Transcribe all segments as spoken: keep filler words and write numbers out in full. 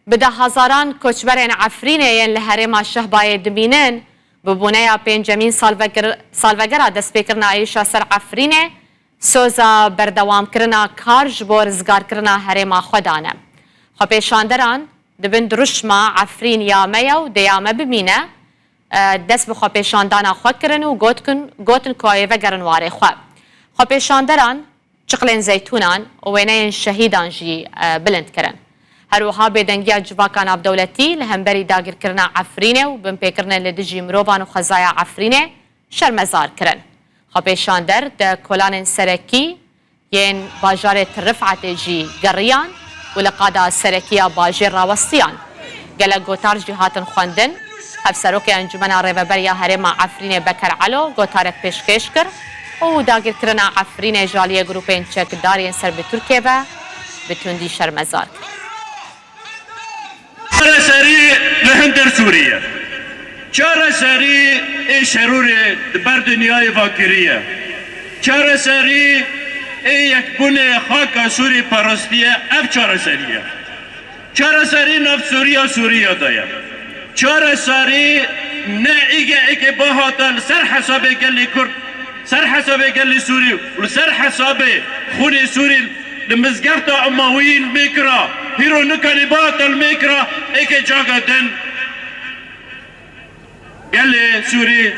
Bi dehhezaran koçberên Efrînê yên li herêma Şehbayê dimînin, bi boneya pêncemîn salvegir-, salvegera destpêkirina êrîşa ser Efrînê, soza berdewamkirina kar ji bo rizgarkirina herêma xwe dane. Xwepêşanderan dibin dirûşma Efrîn ya me ye û dê ya me bimîne, e, dest bi xwepêşandana xwe kirin û gotkin, gotin ku ê vegerin warê xwe. Xwepêşanderan çiqlên zeytûnan û wêneyên şehîdan jî, e, bilind kirin. Her wiha bêdengiya civaka navdewletî li hemberî dagirkirina Efrînê û binpêkirinên li dijî mirovan û xwezaya Efrînê şermezar kirin. Xwepêşander di kolanên serekî yên bajarê Til Rifetê jî geriyan û li qada serekî ya bajêr rawestiyan. Gelek gotar jî hatin xwendin. Hevserokê Encûmena Rêveber ya Herêma Efrînê Beker Elo gotarek pêşkêş kir û dagirkirina Efrînê ji aliyê grûpên çekdar yên ser bi Tirkiyê ve bi tundî şermezar kir. Çareserî li hundir Sûrî ye. Çareserî ê şerûrê di ber dinyayê ve kiriye. Çareserî ê yekbûnê xaka Sûrî parastiye, ev çareserî ye. Çareserî nav Sûriya, Sûriya de ye. Çareserî ne îge êkê bihata li ser hesabê gelê Kurd, ser hesabê gelê Sûrî û li ser hesabê xûnê Sûrî li mizgefta Emawiyîn mêkira, hîro nikanî bihata li mêkira êkê caga din. Gelê Sûrî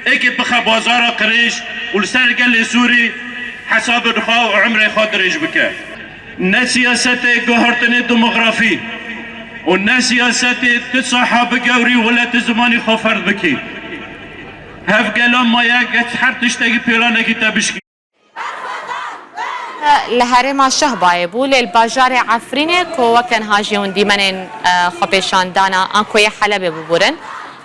êkê bixe bazara qirêj û li ser gelê Sûrî hesabên xwe û emrê xwe dirêj bike. Ne siyasetê guhertinê demografî û ne siyasetê tu saha bigewrî welatê zimanî xwe ferd bikî. Hev gela maye, geç her tiştekî pêlanekî te bişkî. Li herêma Şehbayê bû, lê li bajarê Efrînê ku weke niha jî hûn dîmenên, e, xwepêşandana, an ku yê Helebê biborin,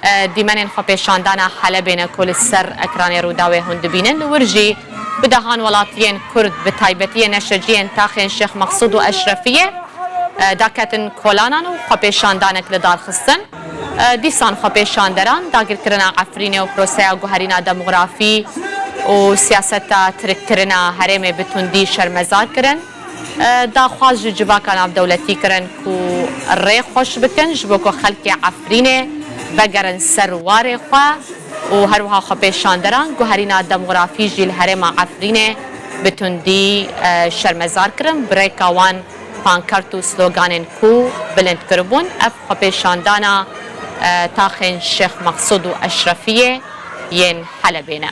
e, dîmenên xwepêşandana Helebê ne ku li ser ekranê Rûdawê hûn dibînin, li wir jî bi dehan welatiyên Kurd, bi taybetî yê neşeciyên taxên Şêx Meqsûd û Eşrefiyê, e, daketin kolanan û xwepêşandanek li dar xistin. E, dîsan xwepêşanderan dagirkirina Efrînê û proseya guherîna demografî û siyaseta tirkkirina herêmê bi tundî şermezar kirin. E, daxwaz ji civaka navdewletî kirin ku rê xweş bikin ji bo ku xelkê Efrînê vegerin ser warê xwe û her wiha xwepêşanderan guherîna demografî jî li herêma Efrînê bi tundî, e, şermezar kirin. Bi rêka wan pankart û sloganên ku bilind kiribûn, ev xwepêşandana, e, taxên Şêx Meqsûd û Eşrefiyê yên Helebê ne.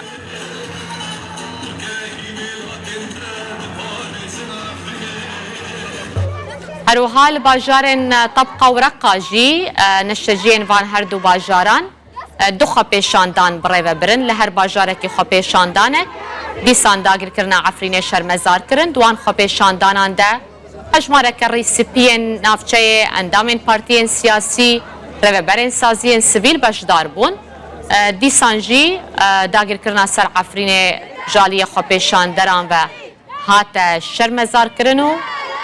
Her wiha li bajarên, e, Tebqa û Reqa jî, e, neşteciyên van her du bajaran, e, du xwepêşandan bi rê ve birin. Li her bajarekî xwepêşandanek dîsan dagirkirina Efrînê şermezar kirin. Di wan xwepêşandanan de hejmareke rîspî yên navçeyê, endamên partiyên siyasî, rêveberên saziyên sivîl beşdar bûn. E, dîsan jî, e, dagirkirina ser Efrînê ji aliyê xwepêşanderan ve hate şermezarkirin û,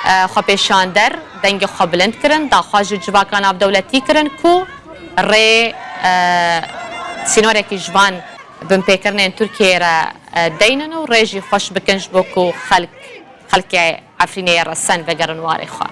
e, xwepêşander dengê xwe bilind kirin, daxwaz ji civaka navdewletî kirin ku rê, e, sînorekî ji van binpêkirinên Tirkiyeyê re, e, deynin û rê jî xweş bikin ji bo ku xelk, xelkê Efrînê yê resen vegerin warê xwe.